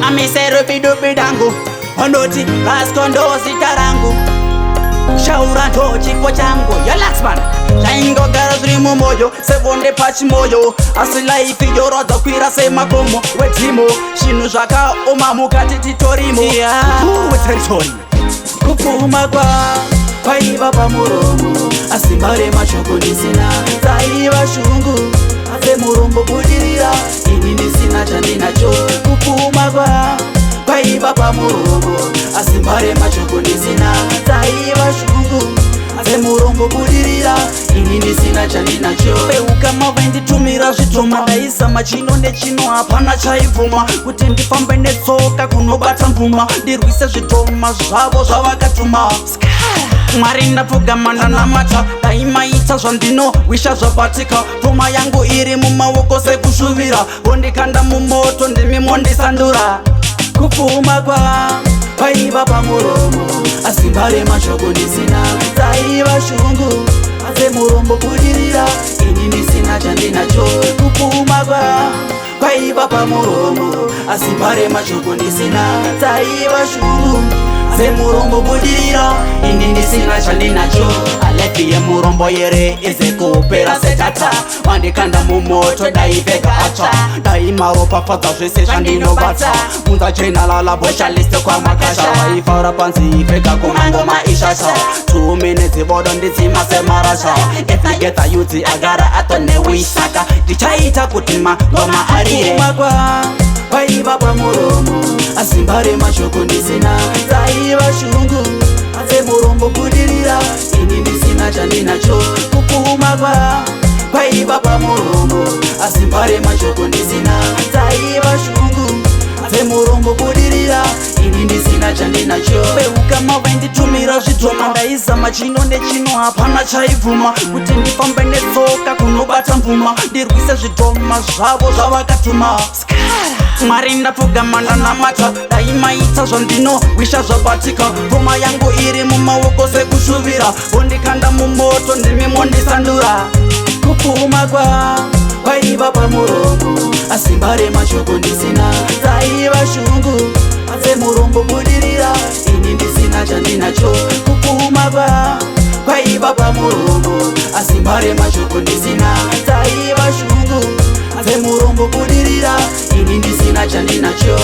Amiserubidubidangu ondoti Vasco ndo zita rangu, kushaura ndo chipo changu. Yolaxman zvaingogara zviri mumoyo sevonde pachimoyo, asi life yorodza kwira semakomo wedzimo. Zvinhu zvakaoma mukati titorimo mukuru weterritory. Kupfuma kwa kwaiva pamuromo, asi mbare mashoko ndisina. Dzaiva shungu dzemurombo budirira, ini ndisina chandinacho. Kupfuma kwa kwaiva pamuromo, asi mbare mashoko ndisina. Dzaiva shungu dzemurombo budirira, ini ndisina chandinacho. Veukama vainditumira zvidhoma, ndaisa machino nechino, hapana chaibvuma kuti ndifambe netsoka kunobata mvuma, ndirwise zvidhoma zvavo zvavakatuma. Mwari, ndapfugama ndanamata, dai maita zvandinowisha zvabatika. Pfuma yangu iri mumaoko sekushuvira, vondikanda mumoto, ndimi mondisandura. Kupfuma kwa kwaiva pamuromo, asi mbare mashoko ndisina. Dzaiva shungu dzemurombo budirira, ini ndisina chandinacho. Kupfuma kwa kwaiva pamuromo, asi mbare mashoko ndisina. Dzaiva shungu dzemurombo budirira, ini ndisina chandinacho. Life yemurombo yere ize kupera sedata, wandikanda mumoto, daipfeka atsva, dai maropafadza zvese zvandinobata. Munza chenalala boshaliste kwamakasha, vaifara panzi pfeka kumangoma ishasha. 2 minutes bodo ndidzima semarasha. Every youth agara atonewisaka, ndichaita kuti mangoma arire. Kwaiva pamuromo, asi mbare mashoko ndisina. Dzaiva shungu dzemurombo budirira, ini ndisina chandinacho. Kupfuma kwa kwaiva pamuromo, asi mbare mashoko ndisina. Dzaiva shungu dzemurombo budirira, ini ndisina chandinacho. Veukama vainditumira zvidhoma, ndaisa machino nechino, hapana chaibvuma kuti ndifambe netsoka kunobata mvuma, ndirwise zvidhoma zvavo zvavakatuma. Mwari, ndapfugama ndanamata, dai maita zvandinowisha zvabatika. Pfuma yangu iri mumaoko sekushuvira, vondikanda mumoto, ndimi mondisandura. Kupfuma kwa kwaiva pamuromo, asi mbare mashoko ndisina. Dzaiva shungu dzemurombo budirira, ini ndisina chandinacho. Kupfuma kwa kwaiva pamuromo, asi mbare mashoko ndisina. Dzaiva shungu dzemurombo budirira, ini ndisina chandinacho.